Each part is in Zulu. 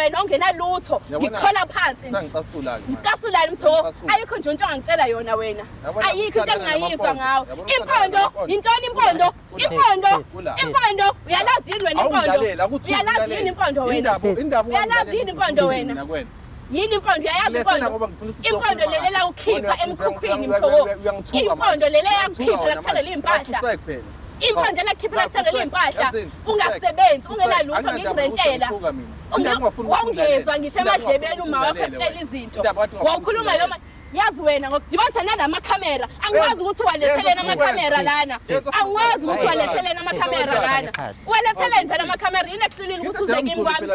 wena ongenalutho, Yabona, ngikuthola phansi nje. Usangicasula-ke manje. Ngicasulani Mthoko? Usangicasula. Ayikho nje into ongangitshela yona wena. Yabona, Ayikho into uthandana engingayizwa namampondo. ngawe. Yabona, uthandana Impondo, namampondo. yintoni impondo? Impondo, Kula. impondo, uyalazi yini wena impondo? Awungilaleli, akuthi Uyalazi yini impondo wena? Indaba, indaba Uyalazi yini impondo wena? mina kuwena. Yini impondo? Uyayazi Ngilethela impondo? ngoba ngifuna ukuthi Impondo sizokhuluma lelela kahle. ukhipha Wena emkhukhwini uya- Mthoko. uyangithuka manje. Impondo lelela Uyangithuka yakukhipha wena lakuthengela manje. iy'mpahla. Athi usek phela. Impondo elakukhipha lakuthengela iy'mpahla. Yazini, Ungasebenzi, usek. ungenalutho, Anginandaba ngikurentela. ukuthi uyangithuka mina. Indaba ungafuni ukuthi Wawungezwa ungilalele. ngisho Indaba emadlebeni ungafuni uma wakho ukuthi ekutshela ungilalele izinto. wena. Indaba wathi ungafuni Wawukhuluma ukuthi loma yazi wena ngokudibanisa nalamakhamera angikwazi ukuthi uwaletheleni amakhamera lana, angikwazi ukuthi uwaletheleni amakhamera lana. Uwaletheleni phela amakhamera? Yini ekuhlulile ukuthi uze kimi kwami?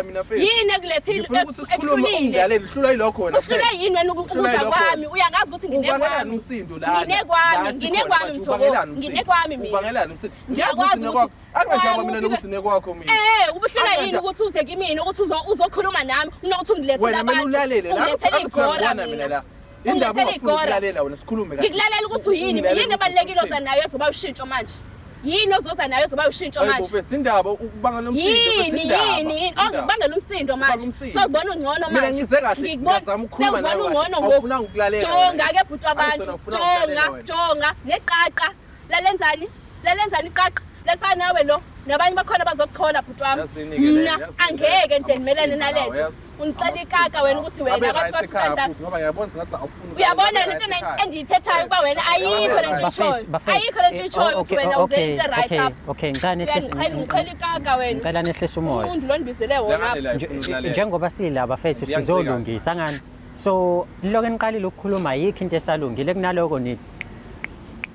Yini ekulethile Ngifuna ukuthi sikhulume, ekuhlulile? ungilalele. Uhlulwa yilokho wena Uhlulwe kuphela. yini wena Uhlulwa ukuza yilokho kwami? wena. Uyangazi ukuthi Ubangelani nginekwami. umsindo lana? Nginekwami, La sikhona nginekwami manje, Mthoko, ubangelani umsindo? nginekwami mina. Ubangelani umsindo? Ngiyazi Ngiyakwazi ukuthi unekwakho. ukuthi Anginandaba kwami mina ufike nokuthi unekwakho mina. Ubuhlula yini Anginandaba. ukuthi uze kimina ukuthi uzokhuluma nami kunokuthi ungilethele Wena kumele abantu, ulalele la. ungilethele Akuthi igora angibona mina mina. la. Indaba Ungilethele ungafuni igora. ukulalela wena, sikhulume kahle. Ngikulalela ukuthi uyini? Ungilalela Yini ukuthi ebalulekile oza uthini. nayo ezoba ushintsho manje? Yini ozoza nayo ezoba ushintsho Hayi bo manje? mfethu, indaba ukubangela umsindo, mfethu, Yini, indaba. yini, yini? Oh, Indaba. ngikubangela umsindo Ukubanga manje. umsindo. Sewuzibona ungcono Mina manje. ngize kahle, ngiyazama ukukhuluma Sewuzibona nawe kahle. ungcono ngoku. Awufunanga ukulalela wena. Jonga ke bhuti wabantu. Angizona ufuna ukulalela Jonga, wena. jonga neqaqa. Lalenzani? Lalenzani iqaqa? Lalifana nawe lo. Nabanye bakhona bazokuchola bhuti wami. Yazini-ke le, Mna yazini le. angeke nje ngimelane Amasimba lawa, nalento. yazi. Ungicela Amasimba ikaka wena lawa. ukuthi wena Abe kwathi right kwathi ekhaya kanjani. futhi, ngoba ngiyabona ngathi awufuni Uyabona ukulalela lento right ekhaya. engiyithethayo kuba wena ayikho lento Bafethu, oyishoyo. bafethu, Ayikho lento oyishoyo ukuthi wena uzele into right okay, apha. okay, ngicela nehlise Uyangiqhela, ungiqhela ikaka wena. ngicela nehlise umoya. Umuntu lo ndibizele wona Lengane apha. la ifuna ukulalela. Njengoba sila bafethu Ngiyangicika. sizolungisa ngani. So lokho eniqalile ukukhuluma ayikho into esalungile kunaloko ni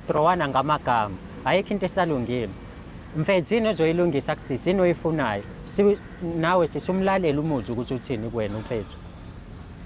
throwana ngamagama. Ayikho into esalungile. Mfethu yini ozoyilungisa kusisi, yini oyifunayo? Nawe sisi umlalele umuzwe ukuthi uthini kuwena umfethu.